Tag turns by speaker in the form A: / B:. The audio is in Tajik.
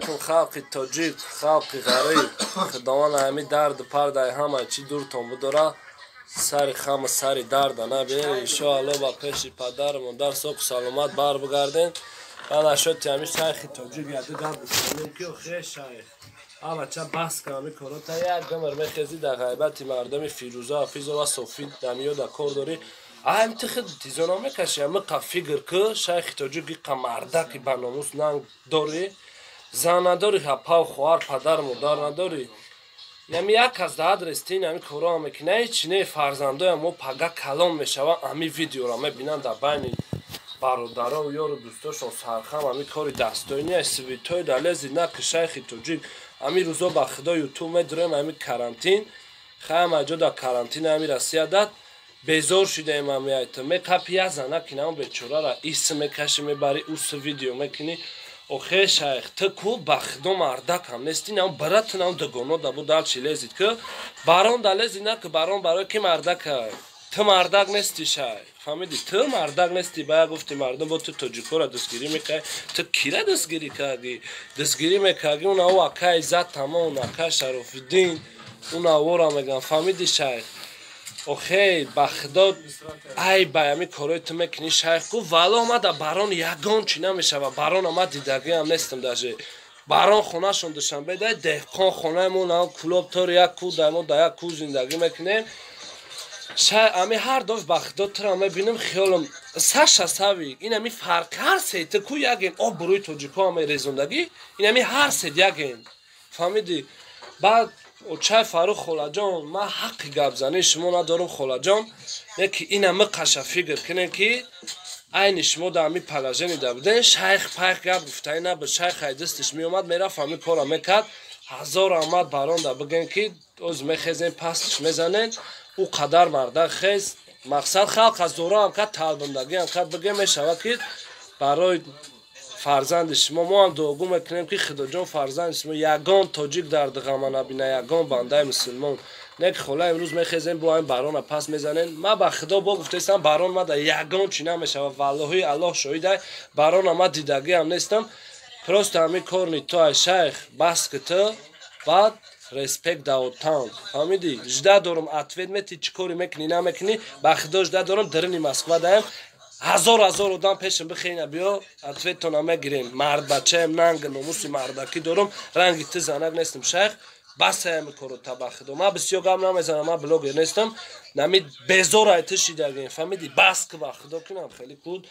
A: Халқи тоҷик, халқи ғариб, Худованд ҳами дарду пардаи ҳама чӣ дуртон бидора, сари хама сари дарда набиёр. Иншоалло, ба пеши падару модар соқу саломат бар бигарден. Баъд ашоти ҳами шайхи тоҷик яду гап бисонем, ки охе, шайх, авача, бас кан ҳами корота. Як гамар мехезӣ, дар ғайбати мардуми Фирӯза Ҳафизова Софӣ дамиёда кор дорӣ. Ам ти худ тизоно мекашӣ. Ҳамиқа фикр ки, шайхи тоҷик, иқа мардаки ба номус нанг дорӣ, зан надорӣ, ҳапав, хоҳар, падар, модар надорӣ. Нами як аз да адрес ти нами коро мекунӣ, ҳеч не. Фарзандоям мо пага калон мешаванд, ами видеоро мебинанд, дар байни бародаро, ёру дӯстошон сархам. Ами кори дастоини свитой да лези наки, шайхи тоҷик. Ами рӯзо, ба худо, Ютуб медурем. Ами карантин хаям аҷо да карантин ами Россия дад безор шидаем. Ами айта мекапи як занаки нам бечорара ис мекаши, мебари, ус видео мекунӣ. Охе, шайх, ту ку, ба худо, мардакам нести. Нам барат нам дугоно да бу дал чи лезид ки барон да лези на ки барон барои ки мардака. Ту мардак нести, шайх, фаҳмидӣ? Ту мардак нести. Бая гуфти мардум бо ту тоҷикора дастгирӣ мекардӣ. Ту кира дастгирӣ кардӣ? Дастгирӣ мекардӣ уна ӯ акай зад тамом, он акай Шарофиддин, уна вора меган. Фаҳмидӣ, шайх? Охе, ба худо, ай ба ами корои ту мекунӣ, шайх. Гуфт вало омада барон ягон чӣ намешава. Барон омад, дидагиам нестам даже. Барон хонашон Душанбе дай деҳқон, хонаи мо на Кулоб тори як ку дай, мо да як ку зиндагӣ мекунем. Шай, ами ҳар доф, ба худо, тура мебинам, хиёлам саша сави ин ами фарқ. Ҳар се ту ку яген, обрӯи тоҷико ами резондагӣ. Ин ами ҳар сед яген, фаҳмидӣ? Баъд очай Фарух, холаҷон, ман ҳаққи гапзании шумо надорам, холаҷон, не ки ина миқаша фикр кунем, ки айни шумо да ҳами положение да буден, шайх пайх гап гуфтаи набуд. Шайх ай дастиш меомад, мерафт, ҳами кора мекард. Ҳазор раҳмат баронда бигӯем, ки оз мехезем, пастш мезанен. Ӯ қадар мардак хез, мақсад, халқ аз дораам кард, талбандагиам кард. Бигӯем, мешавад, ки барои фарзанди шумо мо ҳам дуогӯ мекунем, ки Худоҷон фарзанди шумо ягон тоҷик дарди ғама набина, ягон бандаи мусулмон не. Ки хола, имрӯз мехезем, бо ҳамин барона пас мезанем. Ма, ба худо, бо гуфтаистам, барон мада ягон чӣ намешавад. Валлоҳи Аллоҳ шоҳидай, барона ма дидагиам нестам. Просто ҳамин корни ту ай, шайх, бас ки ту баъд респект даотан, фаҳмидӣ? Жда дорум, ответ мети, чӣ коре мекунӣ, намекунӣ. Ба худо, жда дорум, дарини Москва даем, ҳазор ҳазор одам пешам бихена, биё, ответтона мегирем. Мардбачаем, нанг номуси мардакӣ дорум, ранги ту занак нестам, шайх. Басаям коро та, ба худо, ман бисёр гап намезанам, ман блогер нестам. Нами безор ай ту шидагем, фаҳмидӣ? Бас ки, ба худо, кинам хеле куд.